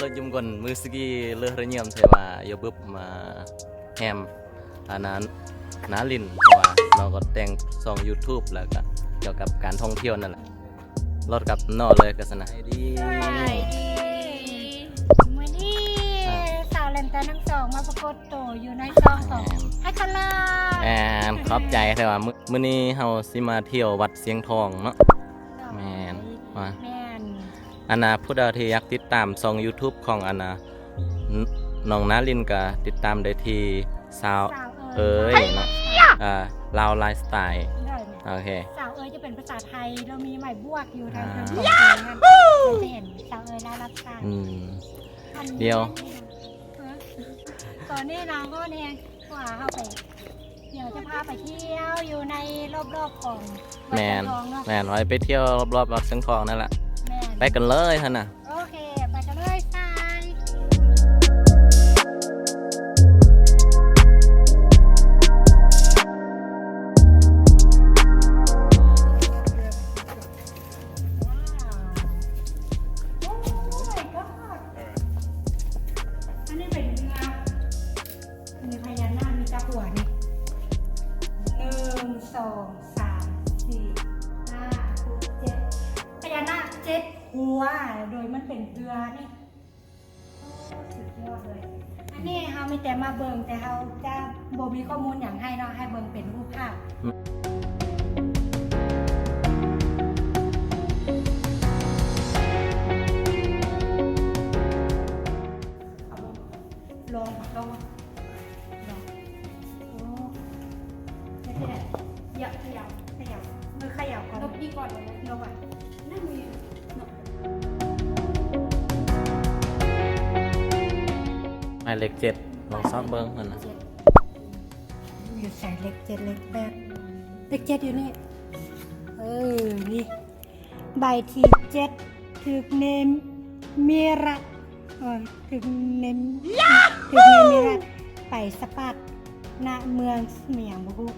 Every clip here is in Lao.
ລົດຍົນກົນ ມືສະກີເລີຍລະຍຽມ ແຕ່ວ່າຢ່າບຶບມາແຮມ ອັນນັ້ນ ນາລິນ ເພາະວ່າເຮົາກໍແຕ່ງຊ່ອງຢູທູບ ແລ້ວກໍກ່ຽວກັບການທ່ອງທ່ຽວນັ້ນແຫຼະ. ລົດກັບເນາະເລີຍກໍຊັ້ນນະ. ສະບາຍດີ ສະບາຍດີ. ມື້ນີ້ ອ່າ ສາວແລນຕັນທັງສອງມາປາກົດໂຕຢູ່ໃນຊ່ອງຂອງ ແມ່ນ ໄອຄອນລາ. ແມ່ນ ຂອບໃຈ. ແຕ່ວ່າມື້ ມື້ນີ້ເຮົາຊິມາທ່ຽວວັດຊຽງທອງເນາະ. ແມ່ນ ວ່າ ແມ່ນ ອັນນ່າ ຜູ້ໃດທີ່ຢາກຕິດຕາມຊ່ອງຢູທູບຂອງອັນນ່າ ນ- ນ້ອງນາລິນ ກໍຕິດຕາມໄດ້ທີ່ ສາວ ສາວເອີຍ ເອີຍເນາະ ອ່າ ລາວໄລຟ໌ສະໄຕລ໌. ໂອເຄ ສາວເອີຍຈະເປັນພາສາໄທ ແລ້ວມີໝາຍບວກຢູ່ທາງ ອ່າ ເທິງຂອງເພິ່ນ ຈະເຫັນສາວເອີຍລາວໄລຟ໌ສະໄຕລ໌. ອືມ ອັນ ດຽວ ເອີ ຕອນນີ້ນາງກໍແຮງ ພວກເຮົາໄປ ດຽວຈະພາໄປທ່ຽວຢູ່ໃນລອບໆຂອງວັດຊຽງທອງເນາະ. ແມ່ນ ແມ່ນ ໄປ ໄປທ່ຽວລອບໆວັດຊຽງທອງນັ້ນແຫຼະ. ແມ່ນ ໄປກັນເລີຍຫັ້ນນະ. ໂອເຄ ໄປກັນເລີຍ ໄປ. ວ້າວ ໂອ້ມາຍກັອດ ອັນນີ້ເປັນເຮືອ ມີພະຍານາກ ມີຈັກຫົວນີ້ ໜຶ່ງ ສອງ ສາມ ສີ່ ຫ້າ ຫົກ ເຈັດ ພະຍານາກເຈັດຫົວ ໂດຍມັນເປັນເຮືອນີ້. ໂອ້ ສຸດຍອດເລີຍ. ອັນນີ້ເຮົາມີແຕ່ມາເບິ່ງ ແຕ່ເຮົາຈະບໍ່ມີຂໍ້ມູນຫຍັງໃຫ້ເນາະ ໃຫ້ເບິ່ງເປັນຮູບພາບ. ລອງ ລອງ ລອງ ໂອ້ ເຮັດໄດ້. ຂະຫຍັບ ຂະຫຍັບ ຂະຫຍັບ ເອີ ຂະຫຍັບກ່ອນ ນົບນີ້ກ່ອນເລີຍ ນົບກ່ອນ ນັ້ນມີ ນົບ ໝາຍເລກເຈັດ ລອງຊອກເບິ່ງຫັ້ນນະ. ເຈັດ ຢູ່ໃສ ເລກເຈັດ ເລກແປດ ເລກເຈັດຢູ່ນີ້. ເອີ ນີ້ ໃບທີເຈັດ ຖືກເນມິຣະ ເອີ ຖືກເນ ຖືກເນມິຣະໄປສະປາດນະເມືອງ ແມ່ນຫຍັງບໍ່ຮູ້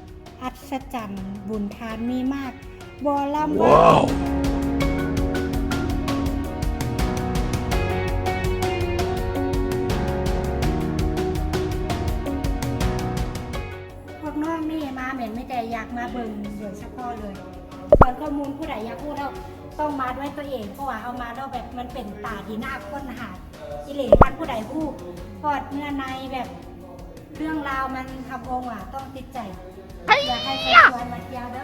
ອັດສະຈັນບຸນທານມີມາກບໍ່ລຳ. ວ້າວ ພວກນ້ອງນີ້ມາແມ່ນມີແຕ່ຢາກມາເບິ່ງໂດຍສະເພາະເລີຍ. ສ່ວນຂໍ້ມູນຜູ້ໃດຢາກຮູ້ແລ້ວ ຕ້ອງມາດ້ວຍຕົວເອງ ເພາະວ່າເຮົາມາແລ້ວແບບມັນເປັນຕາທີ່ໜ້າຄົ້ນຫາອີ່ຫຼີ. ຄັນຜູ້ໃດຮູ້ພອດເນື້ອໃນແບບເລື່ອງລາວມັນຮັບຮອງວ່າຕ້ອງຕິດໃຈ. ຢາກໃຫ້ເຊີນຊວນມາທ່ຽວເດີ.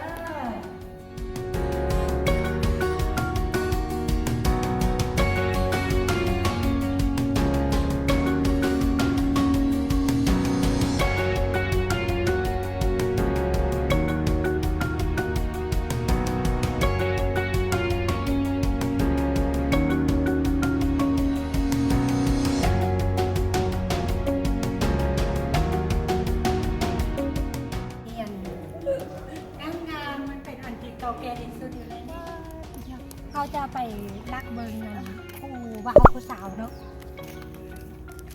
ນີ້ອັນງາມໆ ມັນເປັນອັນທີ່ເກົ່າແກ່ທີ່ສຸດຢູ່ໃນນີ້. ເຮົາຈະໄປລັກເບິ່ງອັນຜູ້ບ່າວຜູ້ສາວເນາະ.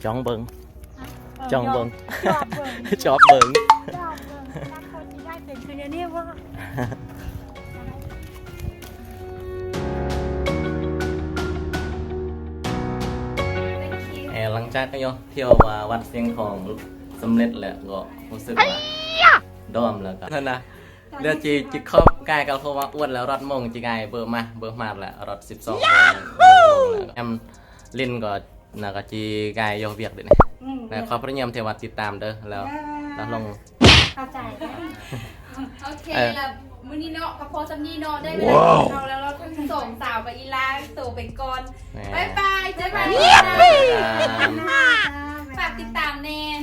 ຈ້ອງເບິ່ງ ຮະ? ເອີ ຈ້ອງເບິ່ງ ຈອບເບິ່ງ ຈອບເບິ່ງ ຈອບເບິ່ງ ຈັກຄົນຊິໄດ້ເປັນຄືແນວນີ້ບໍ່? ເອີ ຫຼັງຈາກ ເອີ ທ່ຽວ ອ່າ ວັດຊຽງທອງສຳເລັດແລ້ວ ກໍຮູ້ສຶກວ່າດອມແລ້ວກໍ ຫັ້ນນະ ດຽວຈິ ຈິຂອບກາຍກັບເຂົາວ່າອ້ວນແລ້ວ ຮອດໂມງຈິກາຍເບີມາ ເບີມາແລ້ວ ຮອດສິບສອງໂມງ ແອມລິນກໍ ນະກະຈີກາຍຢອກວຽກເດ້ນີ້. ອືມ ນະ ຂອບພະຍາຍາມທີ່ວ່າຕິດຕາມເດີ ແລ້ວ ເອີ ລະລົງ ເຂົ້າໃຈເດີ. ໂອເຄ ເອີ ລະມື້ນີ້ເນາະ ກໍພໍສ່ຳນີ້ເນາະ ໄດ້ເວລາ ວ້າວ ເຮົາແລ້ວ ເຮົາທັງສອງສາວກະອີລາໂຕໄປກ່ອນ. ແມ່ນ ບາຍບາຍ ເຈີກັນ ບາຍບາຍ ຝາກຕິດຕາມແນ່.